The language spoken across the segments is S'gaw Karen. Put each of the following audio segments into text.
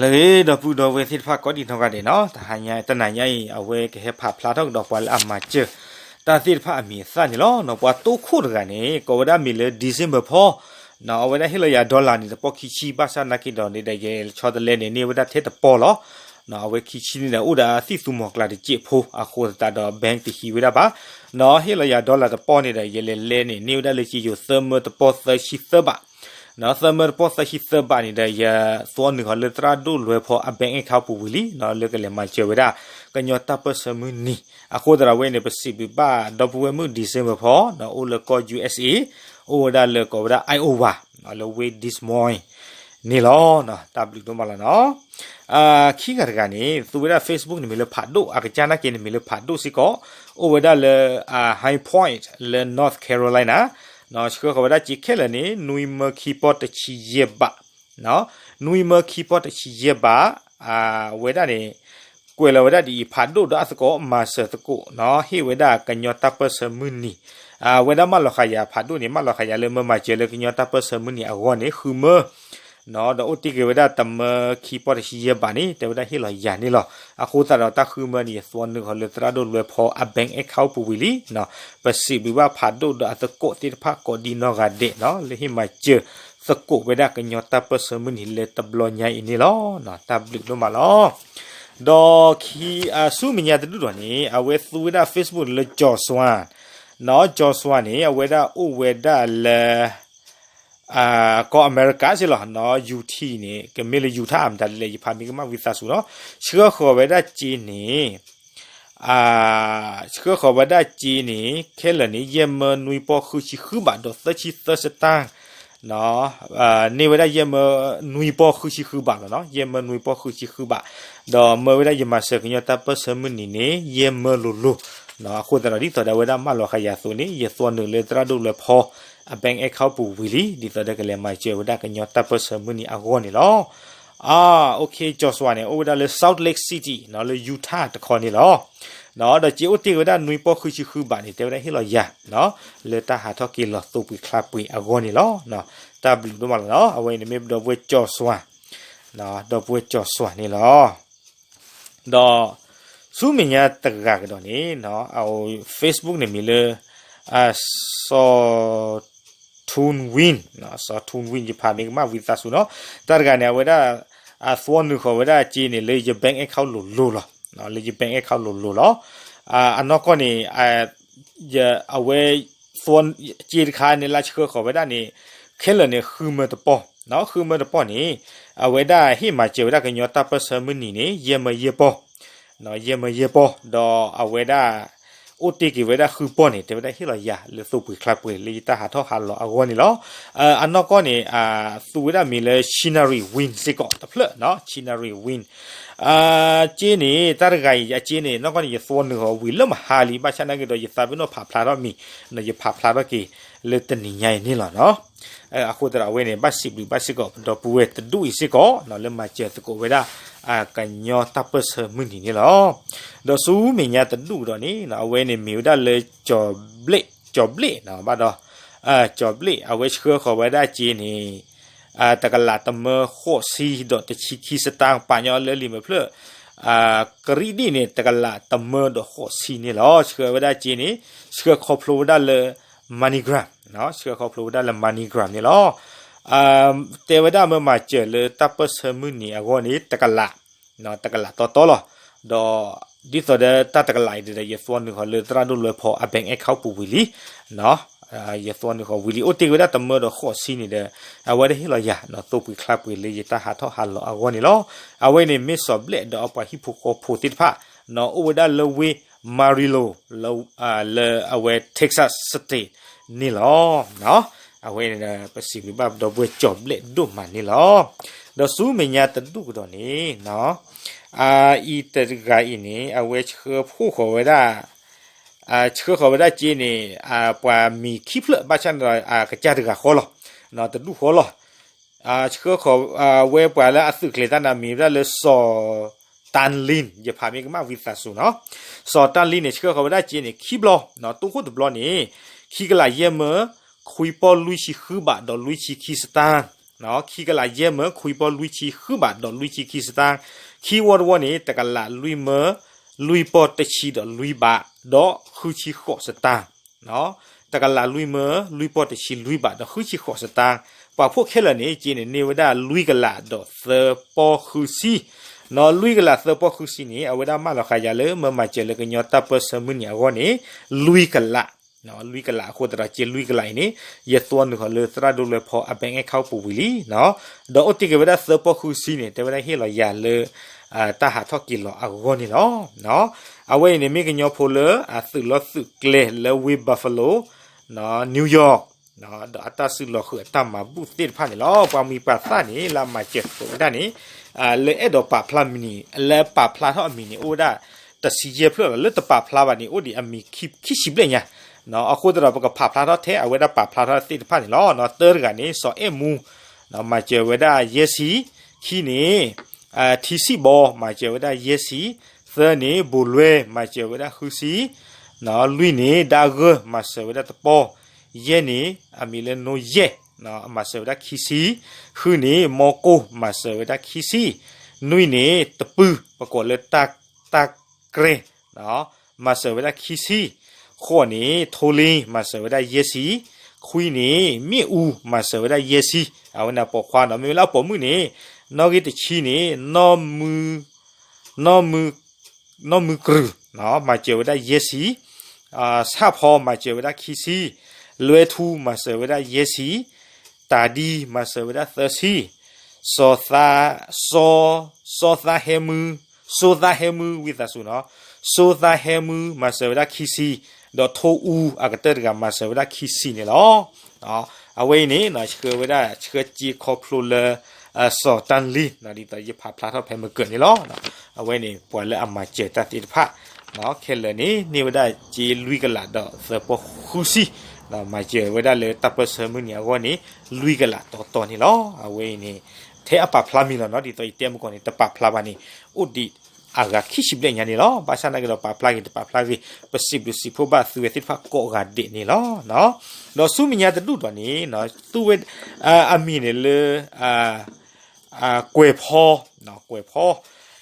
ဂ့ၤ ဒီပုၢ်ဒီဝဲၢ်သ့ၣ်တဖၣ်ကိးဒံးနီၢ်ဂၤဒဲးနီၤ, တဟါညါတနၤညါအံၤ အဝဲကဟဲဖးဖျါထီၣ်ကဒီးပှၤလၢအမၤစၢၤတၢ်သ့ၣ်တဖၣ်အမံၤအသၣ်န့ၣ်လီၤ. ပှၤတိခိၣ်တဂၤန့ၣ် ကိးဝဲဒၣ်မံၤလၢ December ဖီ, အဝဲဒၣ်ဟ့ၣ်လီၤယၤ dollar န့ၣ် တပီၢ်ခံဆံ ဘၣ်ဆၣ်နာ်က့ဒီးန့ၣ်ဒီး ယဲဆီတလဲန့ၣ် န့ၢ်ဝဲဒၣ်ထဲတပီၢ်လီၤ. အဝဲခံဆံန့ၣ်ဒီး အိၣ်ဒီးအသံၣ်သူမီၤကျၢ်တစဲးဖိ အဃိသတးဒီး bank တဟံးဝဲဒၣ်ဘၣ်. ဟ့ၣ်လီၤယၤ dollar တပီၢ်န့ၣ်ဒီး ယလဲၤလဲန့ၣ် န့ၢ်ဝဲဒၣ်လၢက့ယိၤ သၢမၢတပီၢ်သၢဆံသၢဘး သၢမၢတပီၢ်သၢဆံသၢဘးန့ၣ်ဒီး ယသွီနုာ်ဃီၤလၢသရၣ်ဒိၣ်လွဲဖီအ bank account ပူၤဝံၤလံ လၢကလဲၤမၤစၢၤဝဲဒၣ် ကညီတၢ်ပၢၢ်ဆၢမုၢ်နံၤ. အဃိသတးဒီးဝဲန့ၣ် ပစံးဘျုးဘၣ်ဒီပုၢ်ဝဲၢ်မုၣ် December ဖီ အိၣ်လၢကီၢ် ယူၣ်အ့းအ့း အိၣ်ဝဲဒၣ်လၢကိးဝဲဒၣ် Iowa လၢဝ့ၢ် Des Moines န့ၣ်လီၤ. တၢ်ဘျုးဒိၣ်မးလီၤနီၤ. ခံဂၤတဂၤန့ၣ် သူဝဲဒၣ် Facebook န့ၣ်မံၤလၢဖးဒိၣ်, အကစၢ်နာ်က့န့ၣ် မံၤလၢဖးဒိၣ်စ့ၢ်ကီး, အိၣ်ဝဲဒၣ်လၢ High Point လၢ North Carolina, ဆှၢဃီၤဝဲဒၣ်စ့ခဲလၢာ်န့ၣ် နွံမၢခံပီၢ်တဆံယဲၢ်ဘး, နွံမၢခံပီၢ်တဆံယဲၢ်ဘး, ဝဲဒၣ်န့ၣ် ကွဲးလီၤဝဲဒၣ်ဒ်အံၤ ဖးဒိၣ်ဒီးအသကိး မၤစၢၤသကိးနီၤ, ဟ့ၣ်ဝဲဒၣ်ကညီတၢ်ပၢၢ်ဆၢမုၢ်နံၤ, အဝဲဒၣ်မၢလီၤဃာ်ယၤဖးဒိၣ်န့ၣ် မၢလီၤဃာ်ယၤလၢမၢမၤစၢၤလၢကညီတၢ်ပၢၢ်ဆၢမုၢ်နံၤအဂီၢ်န့ၣ် ဃုမၢ ဒီးအိၣ်တ့ၢ်က့ၤဝဲဒၣ်တမၢခံပီၢ်တဆံယဲၢ်ဘးန့ၣ် တဲဝဲဒၣ်ဟ့ၣ်လီၤယၤန့ၣ်လီၤ. အဃိသတးဒီးတၢ်ဃုမၢန့ၣ် ယသွီနုာ်ဃီၤလၢသရၣ်ဒိၣ်လွဲဖီအ bank account ပူၤဝံၤလံ. ပစံးဘျုးဘၣ်ဖးဒိၣ်ဒီးအသကိးသ့ၣ်တဖၣ်ကိးဒံးနီၢ်ဂၤဒဲးနီၤ လၢဟ့ၣ်မၤစၢၤသကိးဝဲဒၣ်ကညီတၢ်ပၢၢ်ဆၢမုၢ်နံၤလၢတဘျီညါအံၤန့ၣ်လီၤ. တၢ်ဘျုးဒိၣ်မးလီၤ. ဒီးခံ ဆူမဲာ်ညါတဒူၣ်ဒီးန့ၣ် အဝဲသူဝဲဒၣ် Facebook လၢ Joshua, Joshua န့ၣ် အဝဲဒၣ်အိၣ်ဝဲဒၣ်လၢ ကီၢ်အမဲရကၤစ့ၢ်လီၤ, Utah န့ၣ် ကမ့ၢ်လၢ Utah မတၤဒ်လဲၣ် ယဖးမ့ၢ်ကမၣ်ဝံသးစူၤနီၤ, ဆှၢဃီၤဝဲဒၣ်စ့န့ၣ် ဆှၢဃီၤဝဲဒၣ်စ့န့ၣ် ခဲလၢာ်န့ၣ် ယဲၢ်မၢနွံပီၢ်ဃုဆံဃုဘးဒီးသၢဆံသၢစတၢၢ်, န့ၢ်ဝဲဒၣ်ယဲၢ်မၢနွံပီၢ်ဃုဆံဃုဘးလီၤနီၤ, ယဲၢ်မၢနွံပီၢ်ဃုဆံဃုဘး, ဒီးမၢဝဲဒၣ်ယမၤစၢၤကညီတၢ်ပၢၢ်ဆၢမုၢ်နံၤန့ၣ် ယဲၢ်မၢလိၤလိၤ, အဃိသတးဒီးဒ်သိးဒီးအဝဲဒၣ်မၢလီၤဃာ်ယၤအသိးန့ၣ် ယသွီနုာ်လၢသရၣ်ဒိၣ်လွဲဖီအ bank account ပူၤဝံၤလံ ဒ်သိးဒီးကလဲၤမၤစၢၤဝဲဒၣ်ကညီတၢ်ပၢၢ်ဆၢမုၢ်နံၤအဂီၢ်န့ၣ်လီၤ. အ Joshua န့ၣ် အိၣ်ဝဲဒၣ်လၢ Salt Lake City နီၤ လၢ Utah တခီန့ၣ်လီၤ. ဒီးစ့အိၣ်တ့ၢ်က့ၤဝဲဒၣ်နွံပီၢ်ဃုဆံဃုဘးန့ၣ် တဲဝဲဒၣ်ဟ့ၣ်လီၤယၤ လၢတၢ်ဟးထီၣ်က့ၤလီၤသိးပှ့ၤချါပှ့ၤအဂီၢ်န့ၣ်လီၤ. တၢ်ဘျုးဒိၣ်မးလီၤနီၤ, အဝဲအံၤန့ၣ်မ့ၢ်ဒီပုၢ်ဝဲၢ် Joshua, ဒီပုၢ်ဝဲၢ် Joshua န့ၣ်လီၤ. ဒီးဆူမဲာ်ညါတဂၤကဒီးန့ၣ် အ Facebook န့ၣ်မံၤလၢ စီၤ Tun Win, စီၤ Tun Win ယဖးမ့ၢ်ကမၣ်ဝံသးစူၤနီၤ, တၢ်တဂၤန့ၣ် အဝဲဒၣ် အသွီနုာ်ဃီၤဝဲဒၣ်စ့န့ၣ် လၢယ bank account လိၤလိၤလီၤ, လၢယ bank account လိၤလိၤလီၤ. အနီၢ်ကီၢ်န့ၣ် အဝဲ သွီ စ့တခါန့ၣ် လၢဆှၢဃီၤဝဲဒၣ်န့ၣ် ခဲလၢာ်န့ၣ် ဃုမၢတပီၢ်, ဃုမၢတပီၢ်န့ၣ် အဝဲဒၣ်ဟ့ၣ်မၤစၢၤဝဲဒၣ်ကညီတၢ်ပၢၢ်ဆၢမုၢ်နံၤန့ၣ် ယဲၢ်မၢယဲၢ်ပီၢ်, ယဲၢ်မၢယဲၢ်ပီၢ်, ဒီးအဝဲဒၣ် အိၣ်တ့ၢ်က့ၤဝဲဒၣ်ဃုပီၢ်န့ၣ် တဲဝဲဒၣ်ဟ့ၣ်လီၤယၤလၢသိးပှ့ၤချါပှ့ၤလၢယတၢ်ဟးထီၣ်ဟးလီၤအဂီၢ်န့ၣ်လီၤ. အနီၢ်ကီၢ်န့ၣ် သူဝဲဒၣ်မံၤလၢ Chinnery Win စ့ၢ်ကီးတဖျၢၣ်နီၤ, Chinnery Win စ့န့ၣ် တၢ်တဂၤအံၤ အစ့န့ၣ် နီၢ်ကီၢ်န့ၣ် ယသွီနုာ်ဃီၤဝံၤလၢမဟါလံ, ဘၣ်ဆၣ်နာ်က့ဒီး ယသးပ့ၤနီၣ်ဖးဖျါထီၣ်မံၤ, ယဖးဖျါထီၣ်က့ၤလၢတနံၤညါအံၤန့ၣ်လီၤနီၤ. အဃိသတးဒီးအဝဲန့ၣ် ဘၣ်စံးဘျုးဘၣ်စ့ၢ်ကီး ပဒီပုၢ်ဝဲၢ်တဒူၣ်အံၤစ့ၢ်ကီးနီၤ လၢမၤစၢၤသကိးဝဲဒၣ် ကညီတၢ်ပၢၢ်ဆၢမုၢ်နံၤန့ၣ်လီၤ. ဒီးဆူမဲာ်ညါတဒူၣ်ကဒီးန့ၣ် အဝဲန့ၣ်မ့ၢ်ဝဲဒၣ်လၢ ကၠီၤဘျ့ၣ်, ကၠီၤဘျ့ၣ်နီၤ, ဘၣ်ဒီး ကၠီၤဘျ့ၣ် အဝဲဆှၢဃီၤဝဲဒၣ်စ့န့ၣ် တကလးတမၢဃိးဆံဒီးတဆံခံစတၢၢ် ပာ်ညီလၢလံာ်မဲာ်ဖျၢၣ် ကရံၣ်ဒံၣ်န့ၣ် တကလးတမၢဒီးဃိးဆံန့ၣ်လီၤ. ဆှၢဝဲဒၣ်စ့န့ၣ် ဆှၢခီဖျိဝဲဒၣ်လၢ MoneyGram, ဆှၢခီဖျိဝဲဒၣ်လၢ MoneyGram န့ၣ်လီၤ. တဲဝဲဒၣ်မၢမၤစၢၤလၢတၢ်ပၢၢ်ဆၢမုၢ်နံၤအဂီၢ်န့ၣ် တကလး, တကလးတီတီလီၤ. ဒီးဒ်သိးဒီးတၢ်တကလးအံၤဒီး ယသွီနုာ်ဃီၤလၢသရၣ်ဒိၣ်လွဲဖီအ bank account ပူၤဝံၤလံ ယသွီနုာ်ဃီၤဝံၤလံ အိၣ်တ့ၢ်ဝဲဒၣ်တမၢဒီးဃိးဆံန့ၣ်ဒီး အဝဲဒၣ်ဟ့ၣ်လီၤယၤ သိးပှ့ၤချါပှ့ၤလၢယတၢ်ဟးထီၣ်ဟးလီၤအဂီၢ်န့ၣ်လီၤ. အဝဲန့ၣ်မ့ၢ်စီၤဘျဲၣ်ဒီးအပှၤဟံၣ်ဖိဃီဖိသ့ၣ်တဖၣ် အိၣ်ဝဲဒၣ်လၢဝ့ၢ် Amarillo လၢအဝဲ Texas State န့ၣ်လီၤ. အဝဲန့ၣ်ဒီး ပစံးဘျုးဘၣ်ပဒီပုၢ်ဝဲၢ်ကၠီၤဘျဲၣ်ဒိၣ်မးန့ၣ်လီၤ. ဒီးဆူမဲာ်ညါတဒူၣ်ကဒီးန့ၣ် အံၤတဂၤအံၤန့ၣ် အဝဲဆှၢဖှိၣ်ဃီၤဝဲဒၣ် ဆှၢဃီၤဝဲဒၣ်စ့န့ၣ် ပှၤမံၤခံဖျၢၣ် ဘၣ်ဆၣ်န့ၣ်ဒီး ကစၢ်တဂၤဃီလီၤ, တဒူၣ်ဃီလီၤ. ဆှၢဃီၤဝဲပှၤလၢအသုးကျဲၤတၢ်န့ၣ် မံၤဝဲဒၣ်လၢစီၤ တၢ်လံၣ်, ယဖးမ့ၢ်ကမၣ်ဝံသးစူၤနီၤ, စီၤတၢ်လံၣ်န့ၣ် ဆှၢဃီၤဝဲဒၣ်စ့န့ၣ် ခံဘျီ, တိခိၣ်တဘျီန့ၣ် ခံကလးယဲၢ်မၢ ခွံပီၢ်လွံၢ်ဆံဃုဘးဒီးလွံၢ်ဆံခံစတၢၢ် ခံကလးယဲၢ်မၢ ခွံပီၢ်လွံၢ်ဆံဃုဘး ဒီးလွံၢ်ဆံခံစတၢၢ်, ခံဝီတဝီန့ၣ် တကလးလွံၢ်မၢ လွံၢ်ပီၢ်တဆံဒီးလွံၢ်ဘး ဒီးဃုဆံဃိးစတၢၢ်, တကလးလွံၢ်မၢ လွံၢ်ပီၢ်တဆံလွံၢ်ဘး ဒီးဃုဆံဃိးစတၢၢ်, ပှၤဖှိၣ်ခဲလၢာ်န့ၣ် စ့န့ၣ်န့ၢ်ဝဲဒၣ်လွံၢ်ကလးဒီးသၢပီၢ်ဃုဆံ, လွံၢ်ကလးသၢပီၢ်ဃုဆံန့ၣ် အဝဲဒၣ်မၢလီၤဃာ်ယၤလၢ မၢမၤစၢၤလၢကညီတၢ်ပၢၢ်ဆၢမုၢ်နံၤအဂီၢ်န့ၣ် လွံၢ်ကလး လွံၢ်ကလးအဃိသတးဒီး စ့လွံၢ်ကလးအံၤန့ၣ် ယသွီနုာ်ဃီၤလၢသရၣ်ဒိၣ်လွဲဖီအ bank account ပူၤဝံၤလံ, ဒီးအိၣ်တ့ၢ်က့ၤဝဲဒၣ်သၢပီၢ်ဃုဆံန့ၣ် တဲဝဲဒၣ်ဟ့ၣ်လီၤယၤလၢ တၢ်ဟးထီၣ်က့ၤလီၤအဂီၢ်န့ၣ်လီၤ. အဝဲအံၤန့ၣ်မ့ၢ်ကညီဖိလၢအသုးလီၢ်သုးကျဲလၢဝ့ၢ် Buffalo, New York, ဒီးအတၢ်စုလီၤဃုာ်အတၢ်မၤဘူၣ်သ့ၣ်တဖၣ်န့ၣ်လီၤ. ပှၤမံၤပှၤသၣ်န့ၣ် လၢအမၤစၢၤသကိးဝဲဒၣ်န့ၣ် လၢအဲၣ်ဒိးပာ်ဖျါမံၤန့ၣ် လၢပာ်ဖျါထီၣ်အမံၤန့ၣ် အိၣ်ဝဲဒၣ်တဆံယဲၢ်ဖျၢၣ်လီၤ. လၢတပာ်ဖျါဘၣ်န့ၣ် အိၣ်ဒံးအမံၤခံဆံဘျဲၣ်ညါ, အဃိသတးဒီး ပကဖးဖျါထီၣ်ထဲအဝဲဒၣ်ပာ်ဖျါထီၣ်သ့ၣ်တဖၣ်န့ၣ်လီၤ. တၢတဂၤန့ၣ် စီၤအဲၣ်မူ မၤစၢၤဝဲဒၣ်ယဲၢ်ဆံ, ခံန့ၣ် ထံစံၣ်ဘီ မၤစၢၤဝဲဒၣ်ယဲၢ်ဆံ, သၢန့ၣ် ဘိၣ်လွဲ မၤစၢၤဝဲဒၣ်ဃုဆံ, လွံၢ်န့ၣ် ဒၣ်ဂၢၢ် မၤစၢၤဝဲဒၣ်တပီၢ်, ယဲၢ်န့ၣ် အမံၤလၢနိယဲၢ် မၤစၢၤဝဲဒၣ်ခံဆံ, ဃုန့ၣ် မီကိၢ် မၤစၢၤဝဲဒၣ်ခံဆံ, နွံန့ၣ် တပုၢ် ပကိးလၢတၢ်တၢ်ကြဲ မၤစၢၤဝဲဒၣ်ခံဆံ, ဃိးန့ၣ် ထိလ့ မၤစၢၤဝဲဒၣ်ယဲၢ်ဆံ, ခွံန့ၣ် မ့ၣ်အူ မၤစၢၤဝဲဒၣ်ယဲၢ်ဆံ, အဝဲန့ၣ်အပိာ်ခွါနီၤ. မ့မ့ၢ်လၢအပိာ်မုၣ်န့ၣ် နီၣ်ဂံၢ်တဆံန့ၣ် နီၢ်မု နီၢ်မု နီၢ်မုကရုၢ် မၤစၢၤဝဲဒၣ်ယဲၢ်ဆံ, ဆၣ်ဖီ မၤစၢၤဝဲဒၣ်ခံဆံ, လွဲထူ မၤစၢၤဝဲဒၣ်ယဲၢ်ဆံ, တၢ်ဒံ မၤစၢၤဝဲဒၣ်သၢဆံ, စီၤသး စီၤ စီၤသးဟဲမု စိသးဟဲမု ဝံသးစူၤနီၤ, စိသးဟဲမု မၤစၢၤဝဲဒၣ်ခံဆံ, ဒီးထိအူအကတၢၢ်တဂၤ မၤစၢၤဝဲဒၣ်ခံဆံန့ၣ်လီၤ. အဝဲအံၤန့ၣ် ဆှၢဝဲဒၣ် ဆှၢစ့ခီဖျိလၢ စီၤတၢ်လံ ဒ်သိးယဖးဖျါထီၣ်ဖဲမုၢ်ကၢၢ်န့ၣ်လီၤ. အဝဲန့ၣ် ပှၤလၢအမၤစၢၤတၢ်သ့ၣ်တဖၣ် ခဲလၢာ်န့ၣ် န့ၢ်ဝဲဒၣ်စ့လွံၢ်ကလးဒီးသၢပီၢ်ဃုဆံ မၤစၢၤဝဲဒၣ်လၢတၢ်ပၢၢ်ဆၢမုၢ်နံၤအဂီၢ်န့ၣ် လွံၢ်ကလးတီတီန့ၣ်လီၤ. အဝဲအံၤန့ၣ် ထဲအပာ်ဖျါမံၤလီၤနီၤ, ဒ်သိးယတဲမုၢ်ကီၢ်န့ၣ် တပာ်ဖျါဘၣ်န့ၣ် အိၣ်ဒံးအဂၤခံဆံဘျဲၣ်ညါန့ၣ်လီၤ. ဘၣ်ဆၣ်နာ်က့ဒီး ပာ်ဖျါဂ့ၤ တပာ်ဖျါဂ့ၤ ပစံးဘျုးစံးဖှိၣ်ဘၣ်သုဝဲသ့ၣ်တဖၣ်ကိးဂၤဒဲးန့ၣ်လီၤ. ဒီးဆူမဲာ်ညါတဒူၣ်ဒီးန့ၣ် သူဝဲ အမံၤန့ၣ်လၢ ကွဲၤဖီ, ကွဲၤဖီ,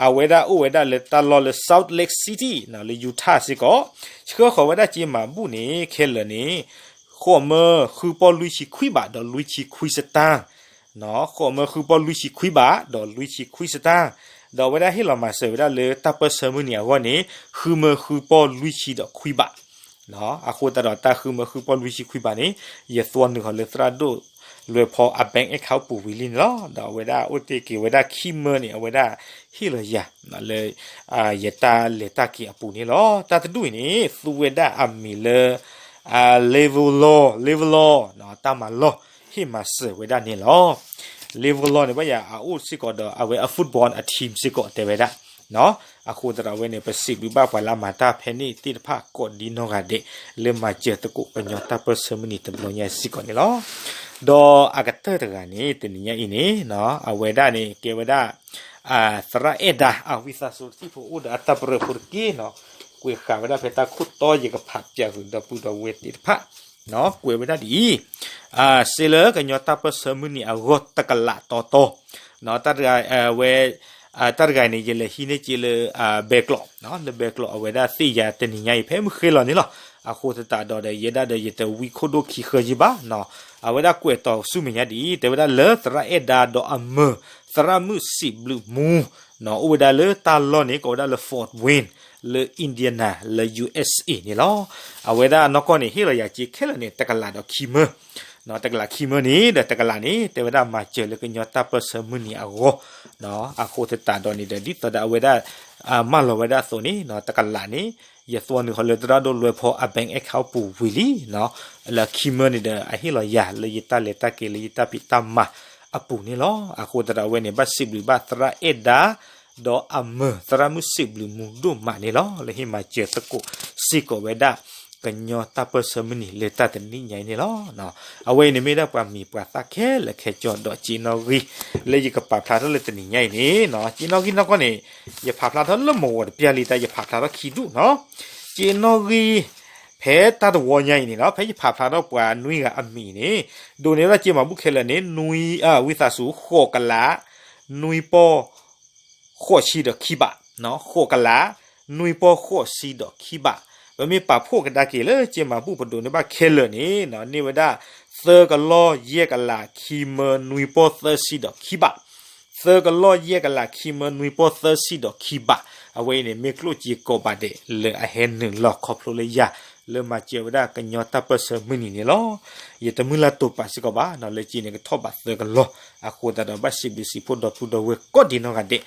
အဝဲဒၣ်အိၣ်ဝဲဒၣ်လၢတၢ်လီၢ်လၢ Salt Lake City လၢ Utah စ့ၢ်ကီး, ဆှၢဃီၤဝဲဒၣ်စ့မၤဘူၣ်န့ၣ် ခဲလၢာ်န့ၣ် ဃိးမၢဃုပီၢ်လွံၢ်ဆံခွံဘး ဒီးလွံၢ်ဆံခွံစတၢၢ်, ဃိးမၢဃုပီၢ်လွံၢ်ဆံခွံဘး ဒီးလွံၢ်ဆံခွံစတၢၢ်, ဒီးအဝဲဒၣ်ဟ့ၣ်လီၤမၤစၢၤဝဲဒၣ်လၢတၢ်ပၢၢ်ဆၢမုၢ်နံၤအဂီၢ်န့ၣ် ဃုမၢဃုပီၢ်လွံၢ်ဆံဒီးခွံဘး အဃိသတးဒီးတၢ်ဃုမၢဃုပီၢ်လွံၢ်ဆံခွံဘးန့ၣ် ယသွီနုာ်ဃီၤလၢသရၣ်ဒိၣ်လွဲဖီအ bank account ပူၤဝံၤလံန့ၣ်လီၤ. ဒီးအဝဲဒၣ်အိၣ်တ့ၢ်က့ၤဝဲဒၣ်ခံမၢန့ၣ် အဝဲဒၣ်ဟ့ၣ်လီၤယၤလၢ ယတၢ်လဲၤတၢ်က့ၤအပူၤန့ၣ်လီၤ. တၢ်တဒူၣ်အံၤန့ၣ် သူဝဲဒၣ်အမံၤလၢ Level Law, Level Law တၢ်မၤလီၢ် ဟ့ၣ်မၤစၢၤဝဲဒၣ်န့ၣ်လီၤ. Level Law န့ၣ် ဘၣ်ယၤအအိၣ်စ့ၢ်ကီးဒီးအဝဲအ football အ team စ့ၢ်ကီးတဲဝဲဒၣ် အဃိသတးဒီးအဝဲန့ၣ် ပစံးဘျုးဘၣ်ပှၤလၢအမၤတၢ်ဖဲန့ၣ်သ့ၣ်တဖၣ်ကိးဒံနီၢ်ဂၤဒဲး လၢမၤစၢၤသကိးကညီတၢ်ပၢၢ်ဆၢမုၢ်နံၤတဘျီညါစ့ၢ်ကီးန့ၣ်လီၤ. ဒီးအကတၢၢ်တဂၤန့ၣ် တနံၤညါအံၤန့ၣ် အဝဲဒၣ်န့ၣ် ကဲဝဲဒၣ် သရၣ်အဲၣ်ဒါ အဝံသးစူၤတထံၣ်ဖိ အိၣ်ဒီးအတၢ်ပရၢဖိတက့ၢ်နီၤ, ကွဲးဃာ်ဝဲဒၣ်ဖဲတၢ်ခိၣ်တီ ယကဖးပၠးဃုာ်ဒီပုၢ်ဒီဝဲၢ်သ့ၣ်တဖၣ် ကွဲးဝဲဒၣ်ဒ်အံၤ, စ့လၢကညီတၢ်ပၢၢ်ဆၢမုၢ်နံၤအဂီၢ်တကလးတီတီ, တၢ်တဂၤဝဲ တၢ်တဂၤအံၤန့ၣ် ယလဲၤဟံးန့ၢ်က့ၤလၢ ဘဲကျိး, လၢဘဲကျိး အဝဲဒၣ်သ့ၣ်ယၤတနံၤညါအံၤ ဖဲမုၢ်ဃ့လီၤန့ၣ်လီၤ. အဃိသတးဒီးဒီး ယဲဒၣ်ဒီးယတဝံခိၣ်ဒိၣ်ခံဃၢယံဘၣ်နီၤ, အဝဲဒၣ်ကွဲးတီၤဆူမဲာ်ညါဒ်အံၤ တဲဝဲဒၣ်လၢသရၣ်အဲၣ်ဒါဒီးအမၢ သရၣ်မုၣ်စံးဘျုးမူ အိၣ်ဝဲဒၣ်လၢတၢ်လီၢ်န့ၣ် ကိးဝဲဒၣ်လၢ Fort Wayne လၢ Indiana လၢ ယူၣ်အ့ၣ်စ့ၣ် န့ၣ်လီၤ. အဝဲဒၣ်နီၢ်ကီၢ်န့ၣ် ဟ့ၣ်လီၤယၤစ့ခဲလၢာ်န့ၣ် တကလးဒီးခံမၢ, တကလးခံမၢန့ၣ်ဒီး တကလးန့ၣ် တဲဝဲဒၣ်မၤစၢၤလၢကညီတၢ်ပၢၢ်ဆၢမုၢ်နံၤအဂီၢ်, အဃိသတးဒီးန့ၣ်ဒီး ဒ်သိးဒီးအဝဲဒၣ် မၢလီၤဝဲဒၣ်အသိးန့ၣ် တကလးန့ၣ် ယသွီနုာ်ဃီၤလၢသရၣ်ဒိၣ်လွဲဖီအ bank account ပူၤဝံၤလံ, လၢခံမၢန့ၣ်ဒီး အဟ့ၣ်လီၤယၤလၢယတၢ်လဲၤတၢ်က့ၤလၢယတၢ်ဖံးတၢ်မၤအပူၤန့ၣ်လီၤ. အဃိသတးဒီးအဝဲန့ၣ် ဘၣ်စံးဘျုးဘၣ်သရၣ်အဲၣ်ဒါ ဒီးအမၢ သရၣ်မုၣ်စံးဘျုးမူဒိၣ်မးန့ၣ်လီၤ. လၢဟ့ၣ်မၤစၢၤသကိးစ့ၢ်ကီးဝဲဒၣ် ကညီတၢ်ပၢၢ်ဆၢမုၢ်နံၤလၢတၢ်တနံၤညါအံၤန့ၣ်လီၤ. အဝဲအံၤန့ၣ်မ့ၢ်ဒၣ်ပှၤမံၤပှၤသၣ်ခဲလၢာ်ခဲဆ့ဒီး စ့နီၣ်ဂံၢ် လၢယကပာ်ဖျါထီၣ်လၢတနံၤညါအံၤန့ၣ် စ့နီၣ်ဂံၢ်နီၢ်ကီၢ်န့ၣ် ယဖးဖျါထီၣ်လၢမဝီၤတပျၢ်လံ တၢ်ယဖးဖျါထီၣ်ခံဒူၣ်နီၤ. စ့နီၣ်ဂံၢ် ဖဲတၢ်တဝီညါအံၤန့ၣ်လီၤ ဖဲယဖးဖျါထီၣ်ပှၤနွံဂၤအမံၤန့ၣ် ဒိးန့ၢ်ဝဲဒၣ်စ့မၤဘူၣ်ခဲလၢာ်န့ၣ် နွံ အဝံသးစူၤ ဃိးကလး နွံပီၢ် ဃိးဆံဒီးခံဘး, ဃိးကလး နွံပီၢ်ဃိးဆံဒီးခံဘး. ပမ့ၢ်ပာ်ဖှိၣ်ကဒါက့ၤလၢစ့မၤဘူၣ်ပဒိးန့ၢ်ဘၣ်ခဲလၢာ်န့ၣ် န့ၢ်ဝဲဒၣ် သၢကလီၢ်ယဲၢ်ကလးခံမၢနွံပီၢ်သၢဆံဒီးခံဘး သၢကလီၢ်ယဲၢ်ကလးခံမၢနွံပီၢ်သၢဆံဒီးခံဘး. အဝဲအံၤန့ၣ် မ့ၢ်ကျိၣ်စ့ကိးဘးဒဲး လၢအဟဲနုာ်လီၤခီဖျိလၢယၤ လၢမၤစၢၤဝဲဒၣ်ကညီတၢ်ပၢၢ်ဆၢမုၢ်နံၤန့ၣ်လီၤ. ယတမုၢ်လၢ်တိာ်ပာ်စ့ၢ်ကီးဘၣ် လၢစ့န့ၣ်ကထီၣ်ဘးသၢကလီၢ် အဃိသတးဒီးဘၣ်စံးဘျုးစံးဖှိၣ်ဒီပုၢ်ဒီဝဲၢ်ကိးဒံးနီၢ်ဂၤဒဲး,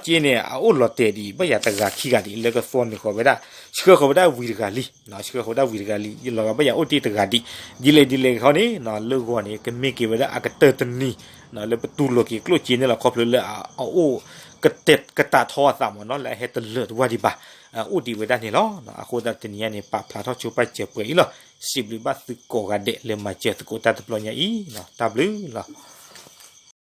စ့န့ၣ် အအိၣ်လီၤတဲာ်ဒံး ဘၣ်ယၤတဂၤခံဂၤဒံး လၢကသွီနုာ်ဃီၤဝဲဒၣ် ဆှၢဃီၤဝဲဒၣ်ဝံၤတဂၤလံ, ဆှၢဃီၤဝဲဒၣ်ဝံၤတဂၤလံ လီၤဂာ်ဘၣ်ယၤအိၣ်တ့ၢ်တဂၤဒံး, ဒ်လဲၣ်ဒ်လဲၣ်ဂ့ၤခီန့ၣ် လၢဂီၤန့ၣ် ကမ့ၢ်က့ၤဝဲဒၣ်အကတၢၢ်တနံၤ လၢပတူၢ်လိာ်က့ၤကျိၣ်စ့န့ၣ်လီၤ ခီဖျိလၢအအိၣ် ကတၢၢ်ကတၢၢ်ထီအသးမ့ၢ်နီၤ လၢအဟဲတလၢာ်တဝၢ်ဒံးဘၣ် အိၣ်ဒံးဝဲဒၣ်န့ၣ်လီၤ. အဃိသတးတနံၤအံၤန့ၣ် ပာ်ဖျါထီၣ်ဆိပာ်စၢၤပှဲၤအံၤလီၤ. စံးဘျုးဘၣ်သုကိးဂၤဒဲးလၢမၤစၢၤသကိးတၢ်တဘျီညါအံၤ တၢ်ဘျုးလီၤ.